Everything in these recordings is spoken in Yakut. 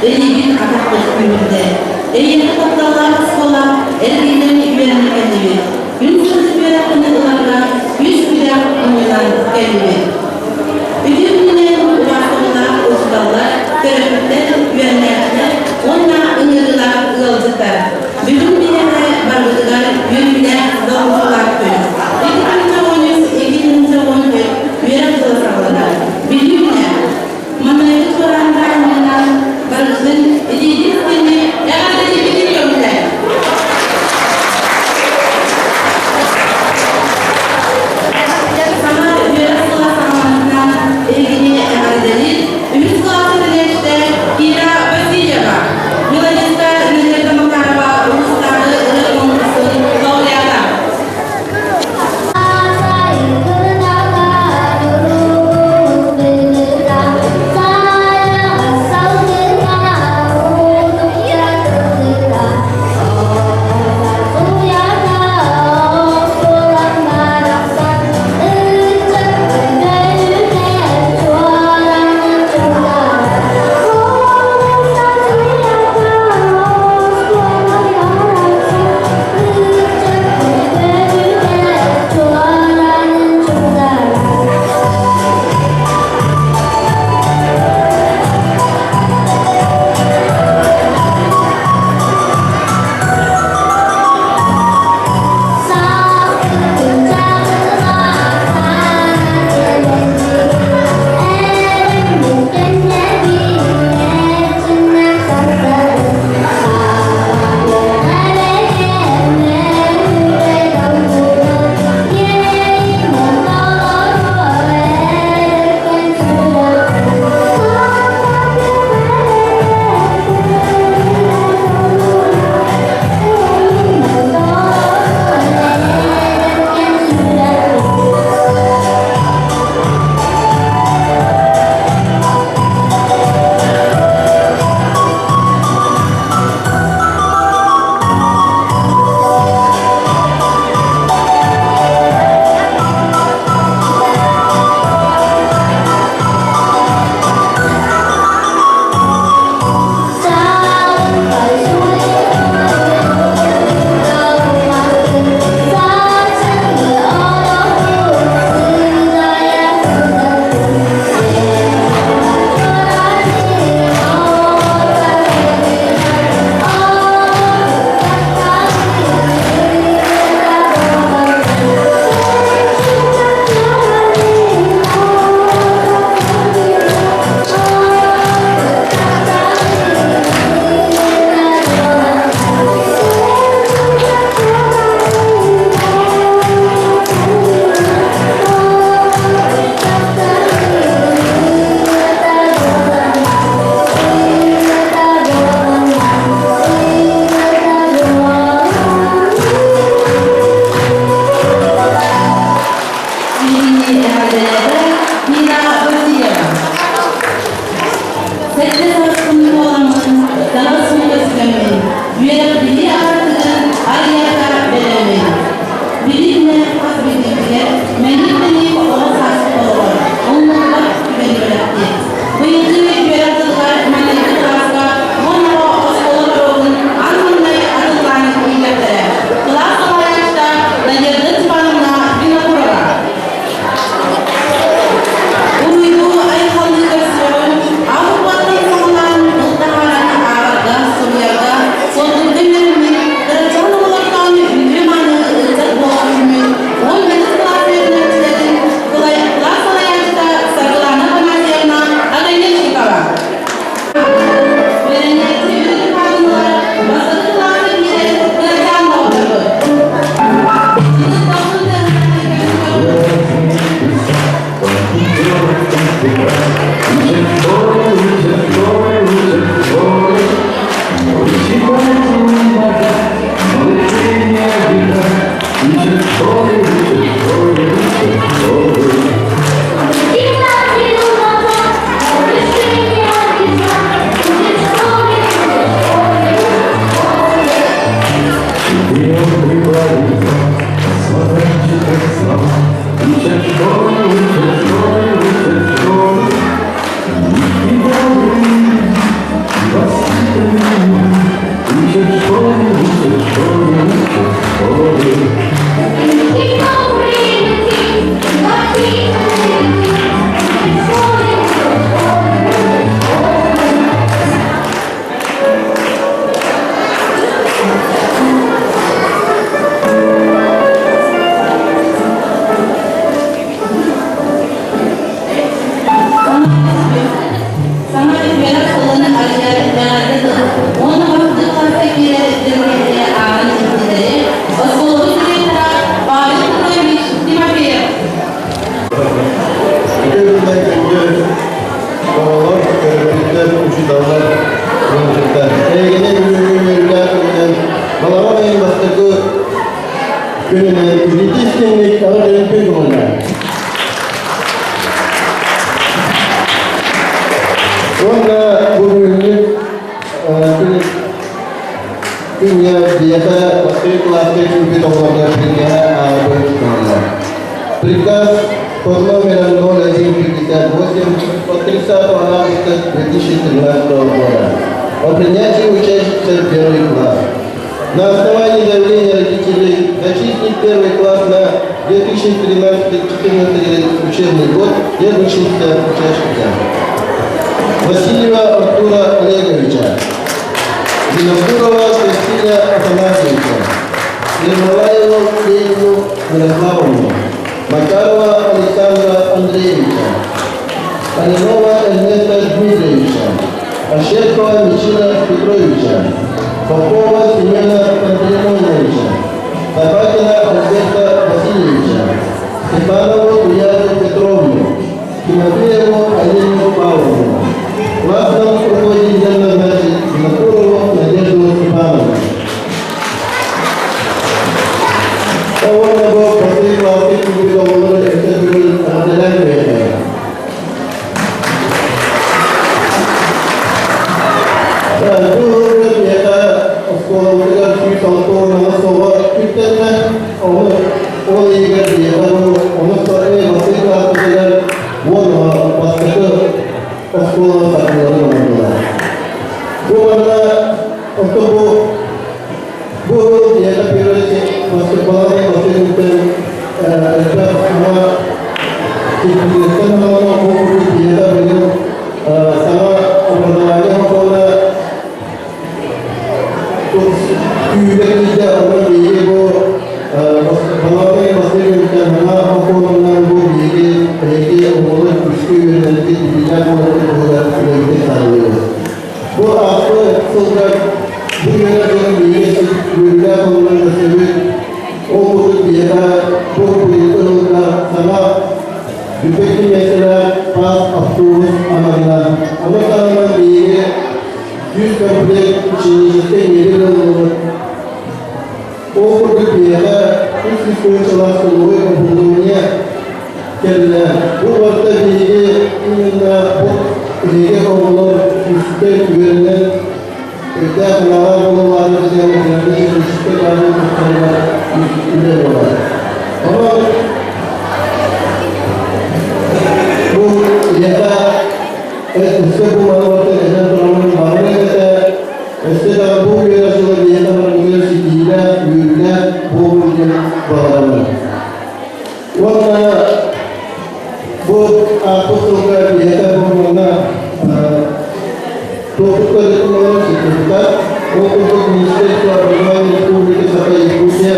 Илиибит атахпыт күүһүрдэ. Эйиэхэ тапталлаах оскуола эргиллэн үөрэнэ кэллибит. Күн сырдык үөрэхпин ыларга күүс-күдэх мунньунан кэллибит. Үтүө күнүнэн убаастабыллаах учууталлар, төрөппүттэр, үөрэнээччилэр уонна ыҥырыылаах ыалдьыттар. Бүгүн биһиэхэ барыбытыгар үөрүүлээх долгутуулаах күн. 2013 2014 үөрэх дьыла саҕаланар. Билии күнэ. Маҥнайгы туораан таһымынан барытын итиитин-истини эҕэрдэлиибитин көҥүлэ. Саҥа үөрэх сыла саҕаламмытынан эһигини эҕэрдэлиир үһүс кылаас үөрэнээччитэ. Күҥҥэ биһиэхэ бастакы кылааска киирбит оҕолорго прикаһа ааҕыы туһаныллар. Приказ под номером 0158 от 30 августа 2013 года о принятии учащихся в первый класс. На основании заявления родителей зачислить первый класс на 2013-2014 учебный год следующихся учащихся. Васильева Артура Олеговича, Винокурова Василия Афанасьевича, Ермолаева Ленину Мирославовну, Макарова Александра Андреевича, Полинова Эрнеста Дмитриевича, Ощепкова Мичина Петровича, Попова Семена Пантелеймоновича, Табакина Альберта Васильевича, Степанову Ульяну Петровну, Тимофееву Алину Павловну. Классным руководителем назначить Винокурову Надежду Степановну. Уонна бу бастакы кылааска киирбит оҕолору өссө төгүл эҕэрдэлээн үөрэтэллэр. Бу ыһыахпыт биһиэхэ оскуолабытыгар 168 оҕо үктэннэ. Ону ол иһигэр биһиэхэ бу онус бастакы кылааспытыгар 10 оҕо бастакы оскуолаҕа тардыларын оҥордулар. Бу манна оттон бу бу ыһыах биһиэхэ первый баскетболларын бастакы элбэх саҥа кирпиичтэн хаалан бу курдук биһиэхэ быйыл саҥа образование оскуола күүһүгэр киирдэ, онон биһиги бу балаҕан бастакы күнтэн саҥа оскуоланан бу биһиги эһиги оҕолор күүскэ үөрэнэргит, ситиилээх буоларгыт туһугар үлэбитин саҕалыыбыт. Бу ааспыт сылга бу үөрэх дьылын биһиги үөрүүлээх олорон көрсөбүт. Ол курдук биһиэхэ бу быйылгы сылга саҥа бүтэһик миэстэлээх паас автобус ананна. Ону таһынан биһиги 100 комплект ученическай миэбэл ыллыбыт. Ол курдук биһиэхэ 300 тыһыынчалаах столовой оборудование кэллэ. Бу барыта биһиги именно бу биһиги оҕолор күүскэ үөрэнэн өйдөөх санаалаах буолалларын диэн техническэй баарын туттарыгар үлэ буолар. Онон бу ийэтэ өссө бу манабаты этэн тураммын барыҥ этэ өссө даҕаны бу үөрэх сыла биһиэхэ барытыгар ситиһиилээх, үөрүүлээх буолуо диэн баҕарабын. Уонна бу ааспыт сылга биһиэхэ бу манна туохпут көрүтүллэн сертификат, ол курдук Министерство образования Республики Саха-Якутия,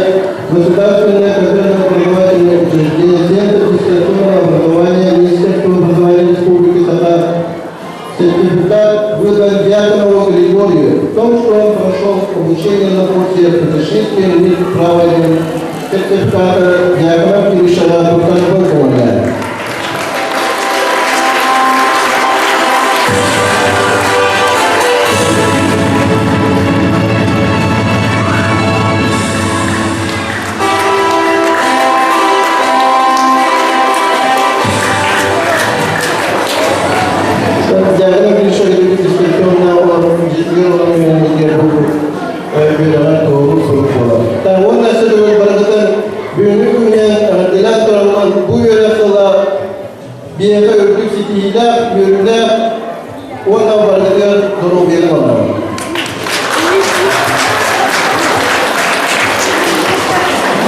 Государственное контрольно-образовательное учреждение, Центр дистанционного образования Министерства образования Республики Саха Сертификат выдан Дьяконову Григорию в том, что он прошел обучение на курсе путешествия в правильным сертификата Дьяконов Киришала Тутарбы. Дьяконов Кириша дистанционно дьиэтигэр олорон үөрэммитигэр бу үөрэҕэр туоһу сурук буолар. Уонна өссө төгүл барыгытын бүгүҥҥү күнүнэн эҕэрдэлээн тураммын бу үөрэх сыла биһиэхэ үрдүк ситиһиилээх, үөрүүлээх уонна барытыгар доруобуйаны баҕарабын.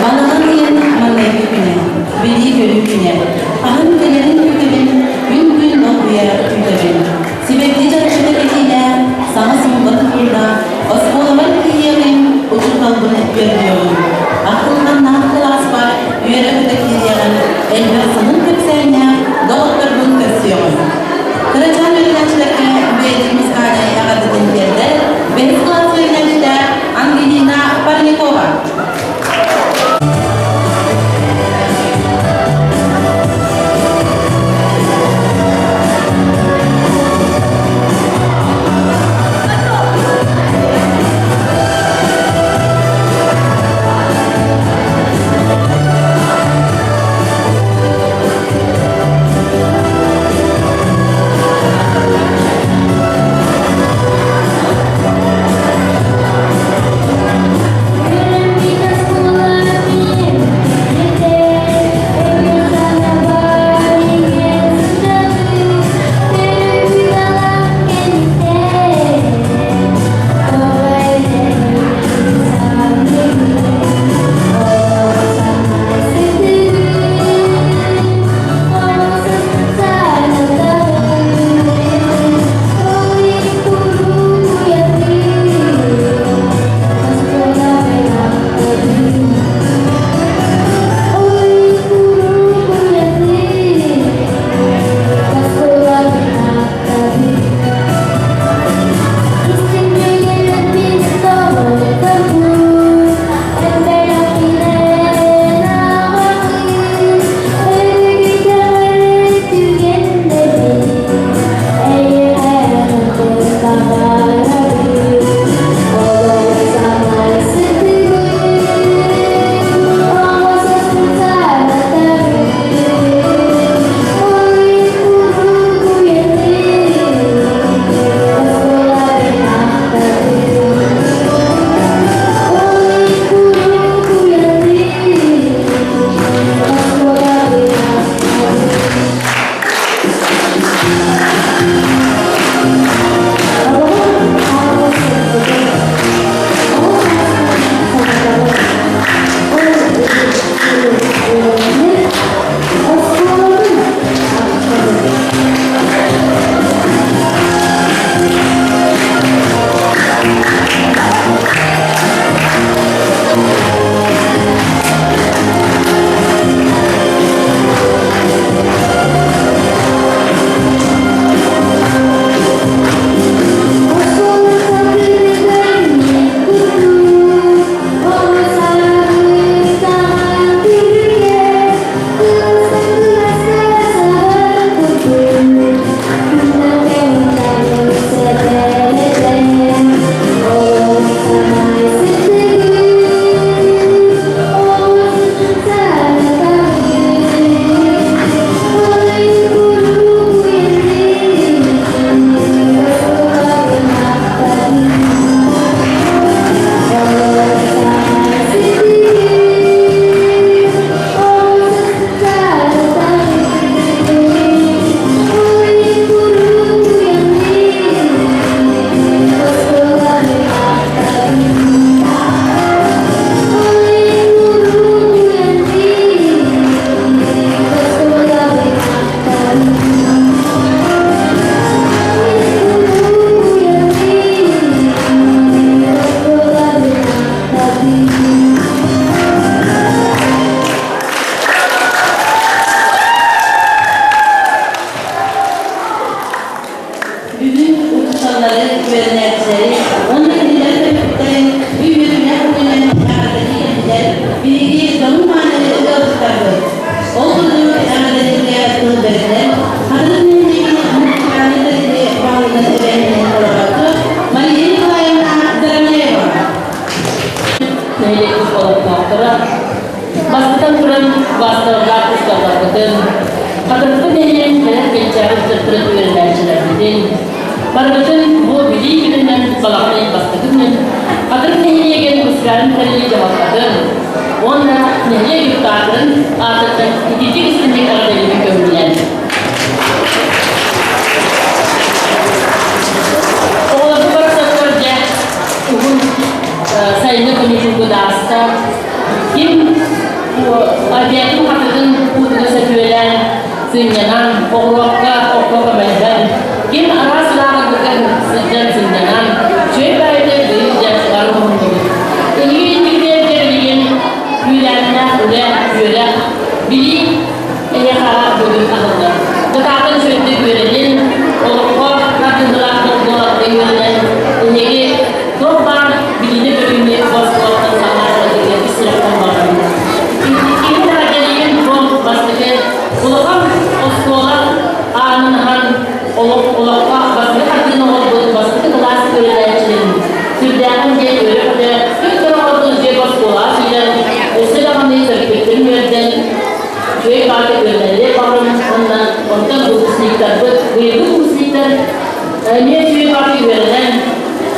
Балаҕан ыйын маҥнайгы күнэ, билии-көрүү күнэ. Хаһан кэлэрин күүтэбин, күн-күн долгуйа күүтэбин. Сибэкки дьарыгыта кэтиилээх, саҥа суолга тутуулаах, оскуолабар тиийиэҕим, учууталбын үөрдүөҕүм. Ахтылҕаннаах кылааспар үөрэ-көтө киириэҕим, элбэх сонун кэпсээннээх доҕотторбун көрсүөҕүм. Кырачаан үөрэнээччилэргэ бэйэтин музыкальнай эҕэрдэтин тиэрдэр бэһис кылаас үөрэнээччитэ Ангелина Парникова. Бастатан туран, убаастабыллаах учууталларбытын, Хатырыкпыт нэһилиэгин кэлэр кэнчээри ыччаттарын үөрэнээччилэрбитин, барыбытын бу Билии күнүнэн балаҕан ыйын бастакы күнүн Хатырык нэһилиэгин Мускаарын тэрили дьаһалтатын уонна нэһилиэк депутаттарын аатыттан ититик истинник эҕэрдэлиибин көҥүллээн. Оҕолорго барахсаттар дьэ уһун сайыҥҥы каникулга ааста. Ким обедын хатытын уутуна сөтүөлээн, сынньанан, оҕуруокка, окко көмөлөһөн, ким араас лааҕырга сылдьан сынньанан, үчүгэй баайыта быйыл дьэ бары муһуннубут. Эһиги инникитигэр билигин күүрээннээх үлэ, үөрэх, билии эһиэхэ бүгүн аһыллар. Кытаатан үчүгэйдик үөрэнин, олоххо хардыылаах буоларга үөрэнэн, эһиги туох баар билиини-көрүүнү оскуолаттан саҕалаан ис сүрэхтэн баҕарабын. Киһи эҕэрдэлиибин бу бастакы улахан оскуола аанын аһан олох олоххо бастакы хардыыны оҥорбут бастакы кылаас үөрэнээччилэрин сүрдээҕин диэн үөрэ-көтө күн көрө дьиэ оскуолаҕа киирэн өссө даҕаны төрөппүттэрин үөрдэн үчүгэй баҕа үөрэнэллэр баҕарым уонна онтон выпускниктарбыт быйылгы выпускниктар эмиэ үчүгэй баҕа үөрэнэн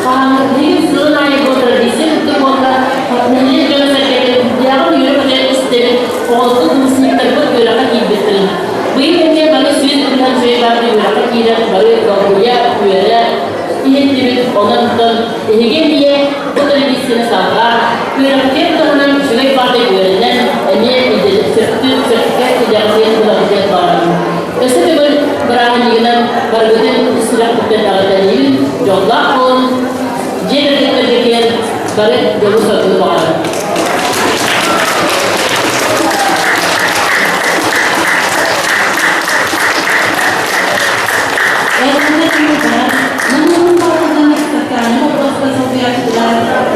хаһааҥҥытын сылын аайы бу традиция курдук буолла нэһилиэк дьоно-сэргэтин дьиэҕин үөрэ-көтө истэбит оҕолорбут выпускниктарбыт үөрэххэ киирбиттэрин быйыл эмиэ бары 100% үчүгэй баҕа үөрэххэ киирэн бары долгуйа үөрэ иһиттибит онон эһиги эмиэ бу традицияны салҕаан үөрэхтиэн таһынан үчүгэй баҕа үөрэнэн эмиэ сөптүүр сөпкө идэҕитин буларгытыгар баҕарабын. Өссө төгүл бырааһынньыгынан барыгытын ис сүрэхпиттэн эҕэрдэлиибин, дьоллоох буолун, дьиэ кэргэттэргитигэр бары дьолу-соргуну баҕарабын.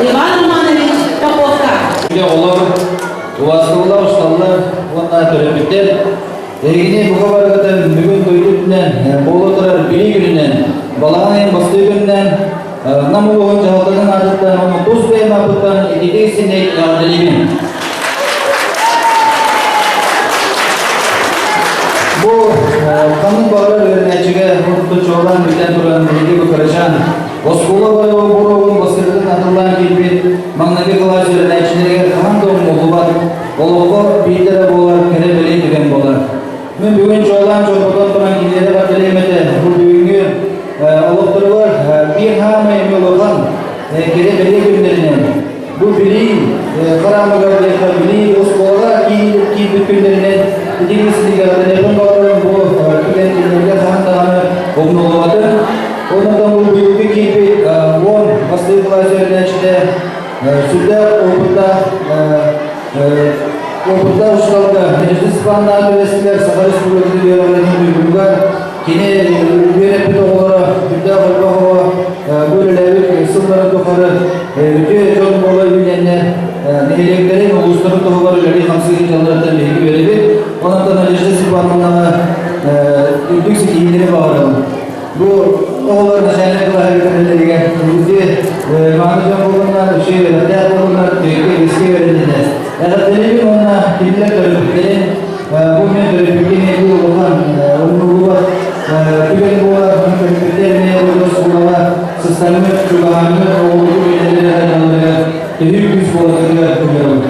Иван Романович Поповка. Оҕолор убаастабыллаах усталлар уонна төрөппүттэр эһигини бука барыгытын бүгүн дойду үрдүнэн буола турар Билии күнүнэн, балаҕан ыйын бастакы күнүнэн Нам улууһун дьаһалтатын аатыттан уонна тус бэйэм ааппыттан ититик истиҥник эҕэрдэлиибин. Бу ханнык баҕарар үөрэнээччигэ урут чуолаан бүтэн туран биһиги бу кырачаан оскуола боруогун бастакытын атыллаан киирбит маҥнайгы кылаас үөрэнээччилэригэр хаһан да умнуллубат, олоххо биирдэ эрэ буолар кэрэ бэлиэ түгэн буолар. Мин бүгүн чуолаан чорботон туран кинилэри эҕэрдэлиэм этэ. Бу бүгүҥҥү олохторугар биир хаамай эмиэ улахан кэрэ бэлиэ күннэринэн бу билии хараамыгар диэххэ билии оскуолаҕа киирбит күннэринэн итини ситигэҕэрдэнэбин баҕарарым бу түгэн кинилэргэ хаһан даҕаны умнуллубатын. Онон бу быйылгы киирбит 10 бастакы кылаас үөрэнээччитэ сүрдээх опыттаах Опыттаах учууталга Надежда Степановна түбэстилэр Саха Республикатын үөрэҕин туйгунугар кини үөрэппит оҕолоро үрдээх элбэх оҕо бу үлэлээбит сылларын тухары үтүө дьон буола үүнэннэр нэһилиэктэрин, улуустарын туһугар үлэлии-хамсыы сылдьалларыттан биһиги үөрэбит. Онон Надежда Степановнаҕа үрдүк ситиһиилэри баҕарабын. Бу оҕолор начальник кылааһыгар кэлэллэригэр үтүө мааны дьон буолуннар, үчүгэй үөрэхтээх буолуннар, түөккэ үгэскэ үөрэннилэр. Эҕэрдэлиибин уонна кинилэр төрөппүттэрин бу мен төрөппүккэ эмиэ улахан умнуллубат түгэн буолар. Төрөппүттэр эмиэ бу оскуолаҕа сыстаҥҥыт, чугаһааҥҥыт оҕолору үөрэнэллэрэ сайдалларыгар төһүү күүс буоларгытыгар ыҥырабын.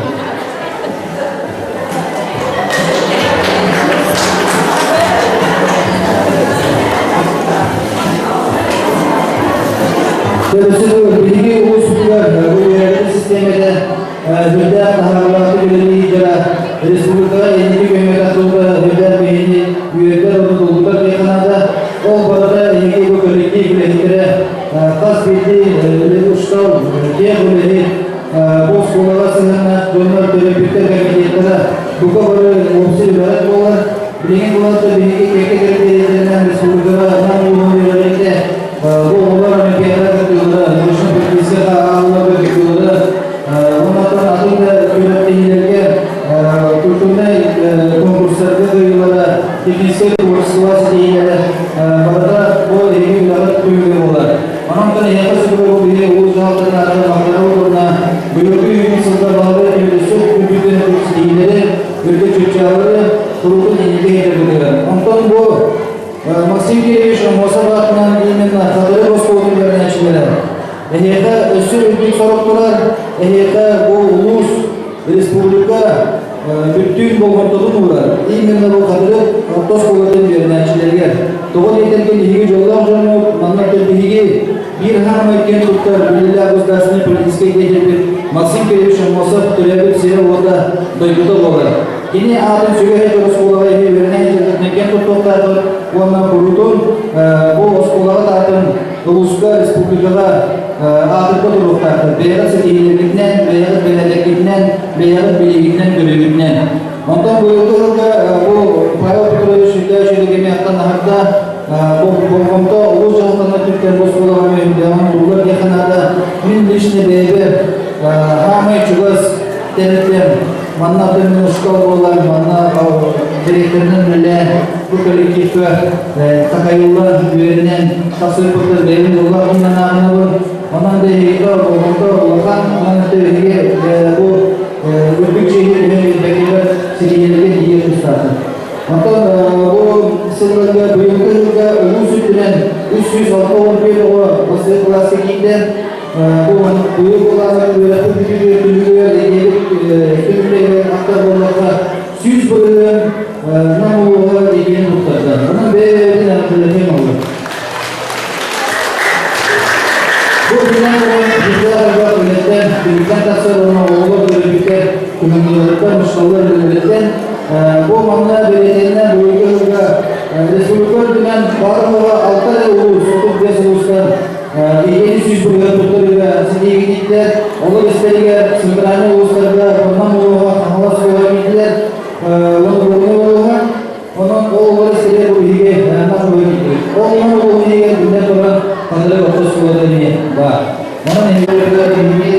Биһиги улууспутугар бу үөрэҕин систиэмэтэ үрдээх таһаарыылаахтык үлэлии дьара республикаҕа инники күөҥҥэ тахсыбыта үрдээх биһини үөрдэр уонна долгутар диэххэ наада. Ол барыта эһиги бу коллектив үлэһиттэрэ хас биирдии учуутал, тех үлэһит Бу оскуолаҕа сыһыаннаах дьоннор төрөппүттэр комитеттара бука бары уопсай үлэҕит буолар. Билигин булан да биһиги кэккэ критерийдэринэн республикаҕа Нам улууһун үөрэҕиитэ бу оҕолор олимпиада кыттыылара, научно-практическай ааҕыыларга кыттыылара, уонна атын да күрэхтэһиилэргэ культурнай конкурстарга кыайыылара, техническэй творчество ситиһиилэрэ барыта бу эһиги үлэҕит түмүгэ буолар. Онон эһиэхэ сүбэ биһиги улуус дьаһалтатын аатынан махтанабыт уонна быйылгы үүнүү сылга баһылык үөрэсүк үрдүктэн ситиһиилэри Эһиэхэ өссө үрдүк сорук турар, эһиэхэ бу улуус, республика бүттүүн болҕомтотун уурар. Именно бу Хатырык орто оскуолатын үөрэнээччилэригэр. Тоҕо диэтэргэ биһиги дьоллоох дьоммут, манна биһиги биир хаамай киэн туттар биллиилээх государственнай политическай деятельбит Максим Кириллович Аммосов төрөөбүт сирэ-уота, дойдута буолар. Кини аатын сүгэ сылдьар оскуолаҕа иһи үөрэнэ сылдьаргытынан киэн туттуохтаахпыт уонна куруутун бу оскуолаҕыт аатын улууска, республикаҕа аатырда туруохтаахтар. Бэйэҕит ситиһиилэргитинэн, бэйэҕит бэлэдэргитинэн, бэйэҕит билиигитинэн-көрүүгүтүнэн. Онтон быйылгы сылга бу Павел Петрович Юрьевич Егемяттан аһарда болҕомто улуус дьаһалтатынан түптэн бу оскуолаҕа мүһүллэҕин уруулар диэххэ наада. Мин лично бэйэбэр хаамай чугас тэрилтэм манна атын школа буолар, манна директорынан үлэлээн бу коллективка такайыллан, үөрэнэн тахсыппыттар бэйэм дьоллоох гынан ааҕынабын. Онон да эһиги болҕомто улахан, онон да эһиги бу үрдүк чиэһи түһэн билбэккэлэр ситиһиилэргэ тиийэ тустаахтар. Онтон бу сылларга быйылгы сылга улуус үрдүнэн 361 оҕо бастакы кылааска киирдэ. Бу быйыл былаанын үөрэхпит бүтүүтүгэр түмүгэр эдиэбит түмүктэригэр ахтар буоллахха 100% Нам улууһа эдиэн туттарда. Онон бэйэ-бэйэбитин эҕэрдэлэһиэм олор. Бу күнэн туран сүрдээх элбэх үлэттэн, түбүктэн тахсар уонна оҕолор төрөппүттэр кыһамньыларыттан, мусталлар үлэлэриттэн бу манна бэлиэтэннэ быйылгы сылга республика үрдүнэн бары алта эрэ улуус, 35 улуустан Иһиэни 100% туттарыыга ситиһигититтэр, олор истэригэр центральнай улуустарга Нам улууһа, Хаҥалас улууһа киирдилэр, уонна Горнай улууһа. Онон ол олор истэригэр бу биһиги Нам улууһа киирдибит. Ол Нам улууһун иһигэр биллэн туран Хатырык орто оскуолата эмиэ баар. Онон эһиги биһиги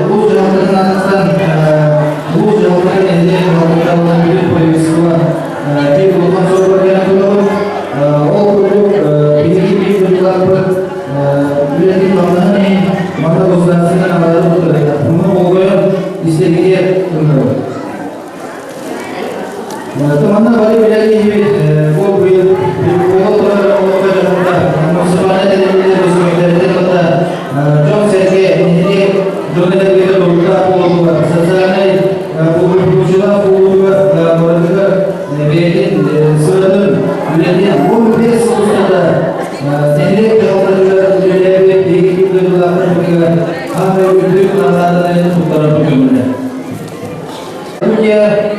улуус дьаһалтатын аатыттан улуус дьаһалтатын нэһилиэк дьаһалтата уонна бүтүн правительство биир улахан соруга диэн турабыт. Ол курдук биһиги биир дойдулаахпыт үлэтин хамнаһын иһин манна государственнай наҕараада туттарыта. Ону болҕойон истэргитигэр ыҥырабыт. Манна бары билэр киһибит бу быйыл буола турар олоххо дьаһалта муниципальнай тэриллиилэр көстүүмнэриттэн кытта дьон-сэргэ нэһилиэк дьон энергията туруктаах буолуутугар социальнай благополучиелаах буолуутугар барытыгар бэйэтин сыратын үлэтин 15 сыл устата нэһилиэк дьаһалтатыгар үлэлээбит биһиги дойдулаахтарбытыгар аһы үрдүк наҕарааданы туттарарбыт көҥүлэ.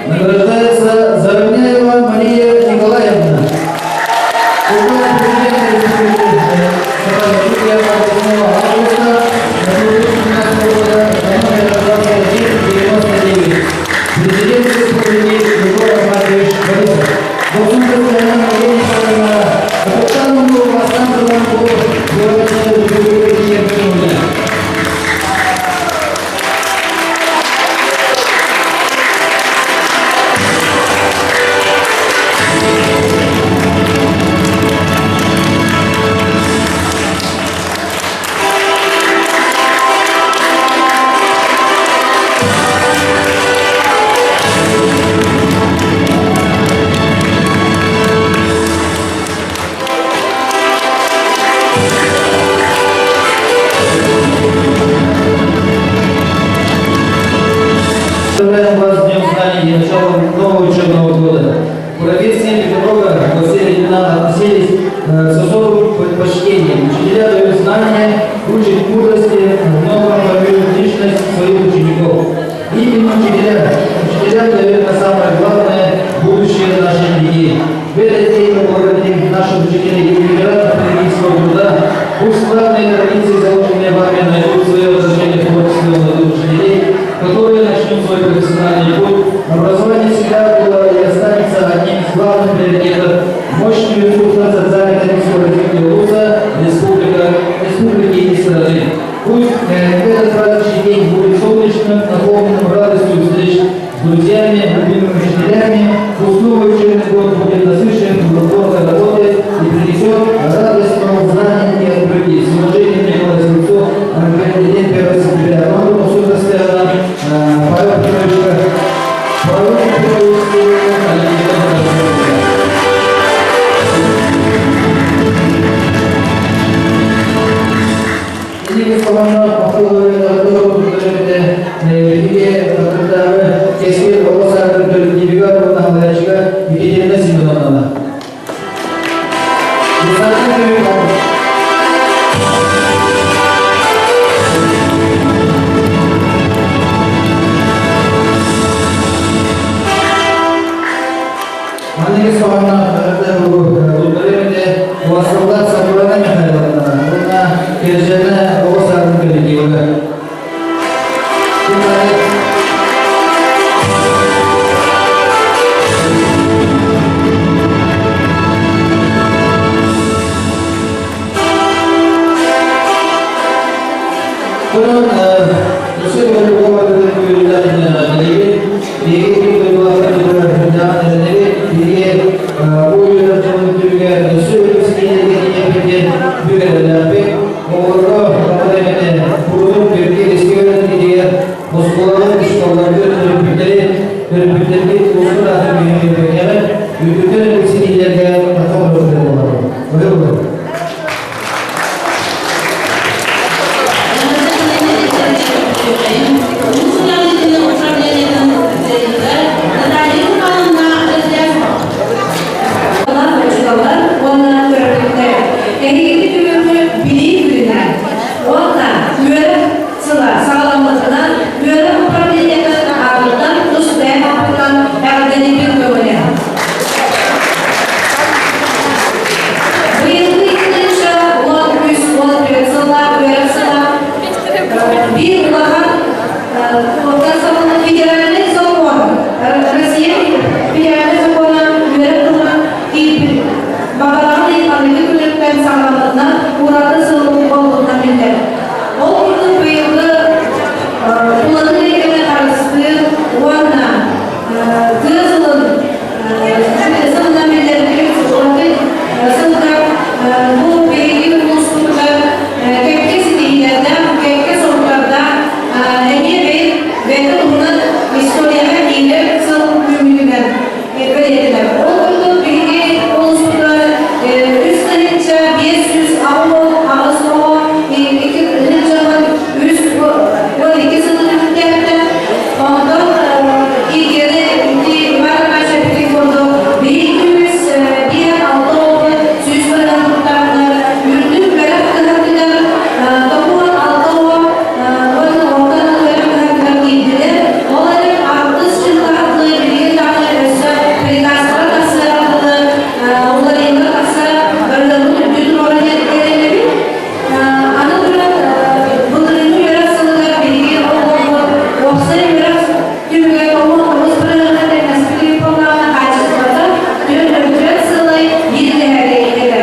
Награждается Заровняева Мария Николаевна. Указ президента Республики Саха-Якутия от 8 августа 2017 года номер 2199. Президент Республики Егор Аркадьевич Борисов. Должен Татьяна Мария Николаевна, капитан Бастан Республики. Поздравляем вас с Днем знаний и началом нового учебного года. К профессии педагога во все времена относились с особым предпочтением. Учителя дают знания, учат мудрости, много формируют личность своих учеников. Именно учителя дают на самое главное будущее наших детей. В этот день мы благодарим наших учителей и ветеранов педагогического труда. Пусть славные традиции, заложенные вами, найдут свое отражение в творчестве молодых учителей, которые начнут свой профессиональный путь. Образование всегда было и останется одним из главных приоритетов мощного ресурса социально-экономического развития УЛУСа, республики и страны. Пусть этот праздничный день будет солнечным, наполненным радостью встреч с друзьями, любимыми учителями. Пусть новый учебный год будет насыщен плодотворной работой и принесет радость новых знаний и открытий. С уважением, Николай Слепцов, день 1 сентября. Павел Петрович, Павел Петрович, ис хоһоонноох махтал биһиги Тааттатааҕы Кэскил оҕо саадын коллективыгар уонна салайааччыга Екатерина Семеновнаны. Маннык соҕонно Уасыллар Саргылана Михайловна уонна Кержена оҕо саадын коллективыгар. Bunun өссө Thank you. Уонна төрөппүттэр эһигини бүгүҥҥү билии күнүнэн уонна үөрэх сыла саҕаламмытынан үөрэх управлениетын аатыттан тус бэйэм ааппыттан эҕэрдэлиибин көҥүлэ. Быйылгы 2013-14 сыллаах үөрэх сыла биир улахан федеральный закон Россия федеральный закона үөрэх тылынан киирбит баҕалаҕын аныгы күнүттэн саҕаламмытынан ураты сыл буолбутунан биллэр. Ол курдук быйылгы тулатын эйгэни харыстыыр уонна тыа сылын сылынан биллэрбит ураты сылга бу биһиги улууспутугар кэккэ ситиһиилэрдээх, кэккэ соруктардаах эмиэ бэйэтин туһунан историяҕа киирэр сыл күммүтүгэр бэлиэтэнэр. Ол курдук биһиги улууспутугар 3588 оҕо 2 12 сылы түмүктээбитэ. Онтон ИГЭ ити Иван Иванович курдук 1 106 оҕо 100 бырыһыан туттааннар үрдүк үөрэх кыһатыгар 96 оҕо уонна орто үөрэх кыһатыгар киирдилэр. Ол эрэн алтыс дьыллаахтыы билигин даҕаны өссө приказтара тахсыаҕа дылы уларыйыыга тахса барыларын үрдүн туруоран эрэнэбит. Аны туран, былырыыҥҥы үөрэх сылыгар биһиги оҕолорбут уопсай үөрэх түмүгэр 19 бырыһыана тэҥнэспит буоллаҕына хаачыстыбата 4 сылай биир дэһээри этэ.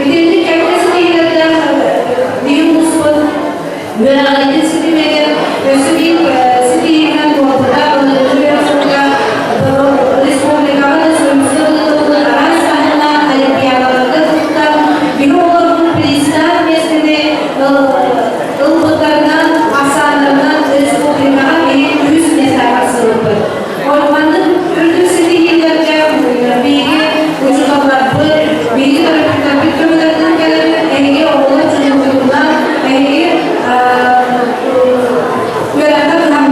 Итинник кэккэ ситиһиилэрдээх биһи улууспут үөрэҕириитин ситимигэр өссө биир ситиһиинэн буолбута былырыыҥҥы үөрэх сылыгар республикаҕа да суруйсуу ыытыллыбыт араас таһымнаах олимпиадаларга кыттан биһи оҕолорбут призтаах миэстэни ылбыттарынан ахсааннарынан республикаҕа биһи үһүс миэстэҕэ тахсыбыппыт. Маннык үрдүк ситиһиилэргэ биһиги учууталларбыт, биһиги төрөппүттэрбит көмөлөрүнэн кэлэн эһиги оҕолор дьонугутунан эһиги үөрэххэ кыһамньыгытынан.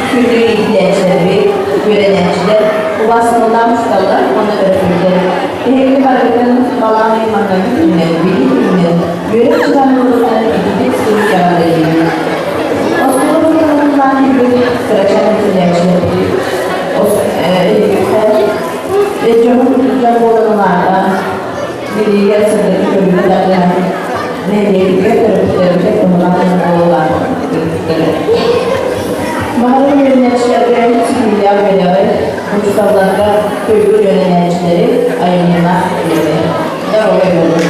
Күндү иитиллээччилэрбит, үөрэнээччилэр, убаастабыллаах учууталлар уонна төрөппүттэр. Эһигини барыгытын балаҕан ыйын маҥнайгы күнүнэн, билии күнүнэн, үөрэх дьылаан ититик суруйдаҕа бэлиэтиибит. Оскуола учууталларын кэлбит кырачаан иитиллээччилэрбит дьоһун дьон буолан улаатан, билиигэ сырдык көрүүгэ тардыһан, нэһилиэкпитигэр төрөппүттэрбитигэр туһалаах дьон буолан улааппыттара. Баҕарым үөрэнээччилэргэ ситиһиилээх үөрэҕи, учууталларга туйгун үөрэнээччилэри айымньылаах үлэни. Доруобай буолуҥ!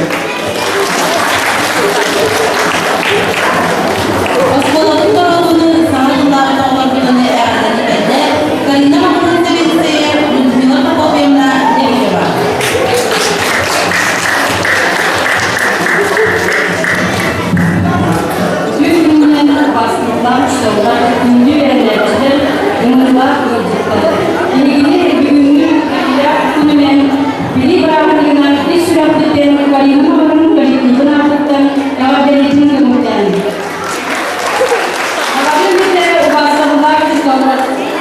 Оскуолабыт боруогунун саҥа дьыллааҕы оҕолорбутун эҕэрдэлии Карина Маханын сэбиэдиссэйэ Людмила Прокопьевна Лебедева. Үтүө күнүнэн убаастабыллаах учууталлар, күндү үөрэнээччилэр, ыҥырыылаах ыалдьыттар. Эһигини бүгүҥҥү үөрүүлээх күнүнэн Билии бырааһынньыгынан ис сүрэхпиттэн Карина Маханын коллективын аатыттан эҕэрдэлиибин көҥүллээн. Аҕатын бүтэ убаастабыллаах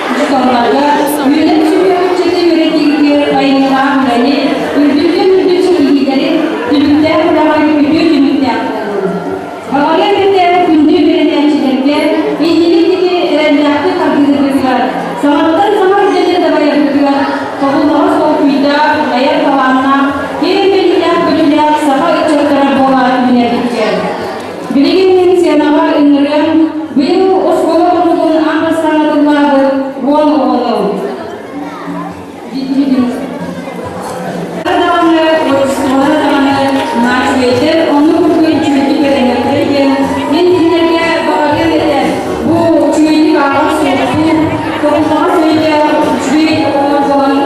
учууталларга үөрэн сүһүөх ыччаты үөрэтиигитигэр айымньылаах үлэни, үрдүктэн үрдүк ситиһиилэри, түбүктээх үлэҕэ үтүө түмүктээх буоллун. Баҕарыам этэ күндү үөрэнээччилэргэ инники диэки эрэллээхтик хардыылыыргытыгар, саҥаттан саҥа үлэни дабайаргытыгар тобуллаҕас толкуйдаах, айар талааннаах, киэҥ билиилээх-көрүүлээх саха ыччаттара буола үүнэргитигэр. Билигин мин сценаҕа ыҥырыам, быйыл оскуола хонугун аан бастаан атыллаабыт 10 оҕону. Даҕаны, отчестволара даҕаны наачуйдэр, оннук курдук үчүгэйдик бэлэмнэттэр диэн мин кинилэргэ баҕарыам этэ. Бу үчүгэйдик ааҕар суохтуур, тобуллаҕас өйдөөх, үчүгэй оҕолор буолан,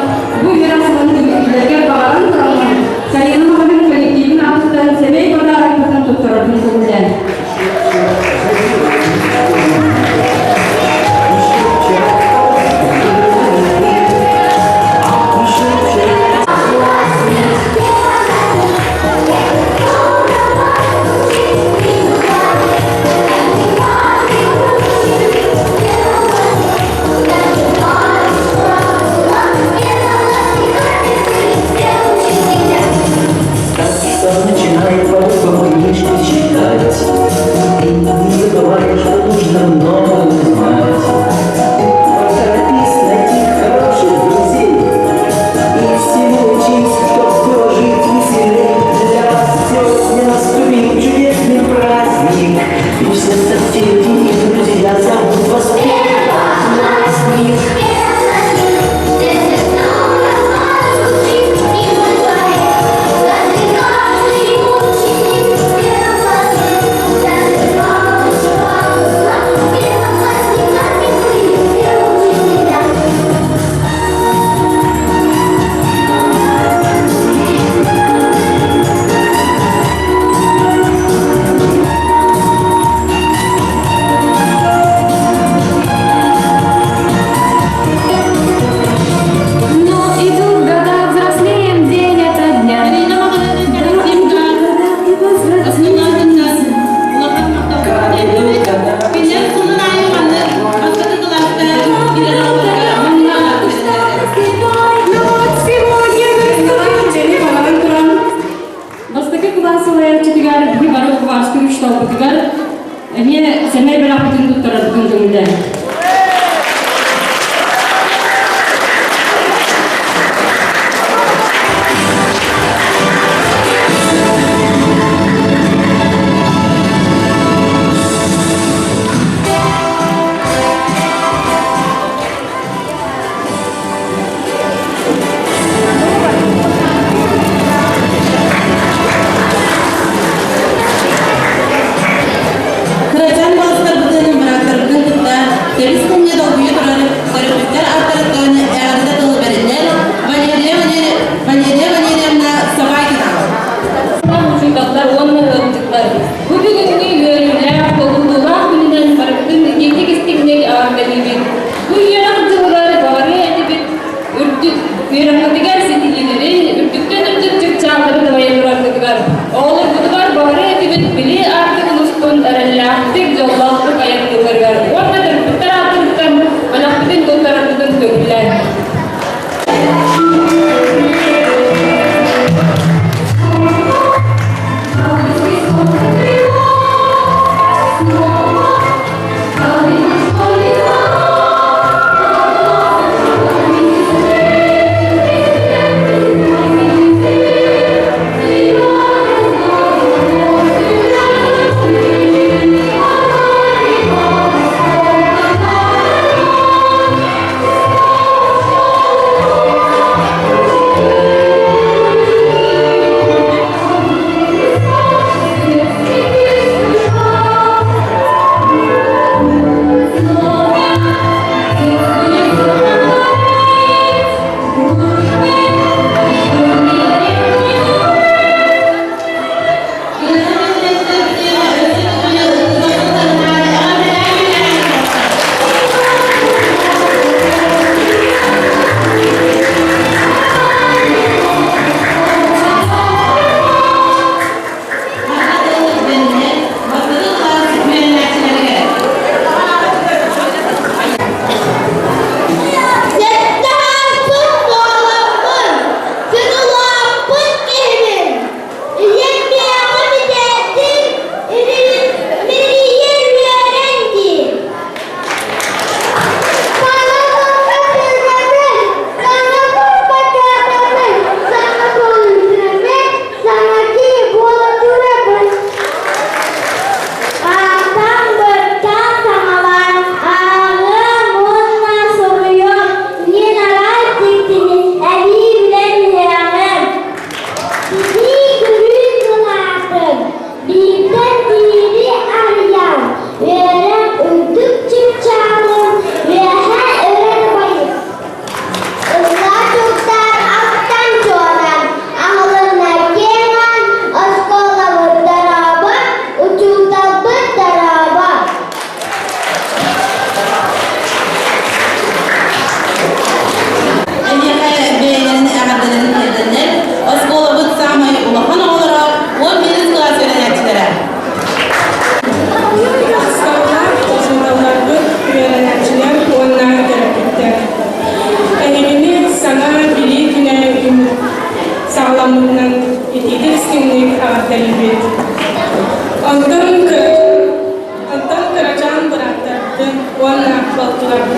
бу үөрэх сылын түмүктүүлэргэ баҕаран тураммын, Сайыҥҥы маҕаһыын коллективын аатыттан сэмэй подарокпытын туттарарбын көҥүллээн. Так что начинай по буквам книжки читать. И не забывай, что нужно много узнать. Поторопись найти хороших друзей. И всему учись, чтоб было жить веселей. Для вас сегодня наступил чудесный праздник. И все соседи и друзья зовут вас первоклассник. Но идут года, взрослеем день ото дня. Карина Маханын коллективга оскуолабытынан улахан махталбытын тиэрдэбит. Кинилэр сылын аайы маннык бастакы кылааска киирэр оҕолорго махталлаах бэриллэллэр. Но вот сегодня Дьэни баҕаран туран, бастакы кылаас салайааччытыгар биһи бары убаастыыр учууталбытыгар эмиэ сэмэй бэлэхпитин туттарарбытын көҥүллээн. Кырачаан балыстарбытын, бырааттарбытын кытта тэбис тэҥҥэ долгуйа турар төрөппүттэр ааттарыттан эҕэрдэ тылы бэриллэр Валерия, Валерия Валерьевна Собакина. Учууталлар уонна ыалдьыттар бу бүгүҥҥү үөрүүлээх, долгутуулаах күнүнэн барыбытын итиитик истиҥник эҕэрдэлиибит. Бу үөрэх дьылыгар баҕарыа этибит үрдүк үөрэххитигэр ситиһиилэри, үрдүктэн үрдүк чыпчааллары дабайа тураргытыгар, оҕолорбутугар баҕарыа этибит билии аартыгын устун эрэллээхтик, дьоллоохтук айанныылларыгар уонна төрөппүттэр ааттарыттан бэлэх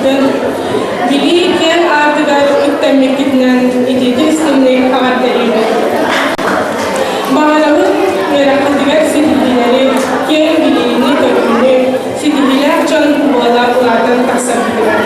мустубуккутун, билии киэҥ аатыгар үктэммиккитинэн итиитик истиҥник эҕэрдэлиибит. Баҕарабыт үөрэххитигэр ситиһиилэри, киэҥ билиини-көрүүнү, ситиһиилээх дьон буола улаатан тахсаргытыгар.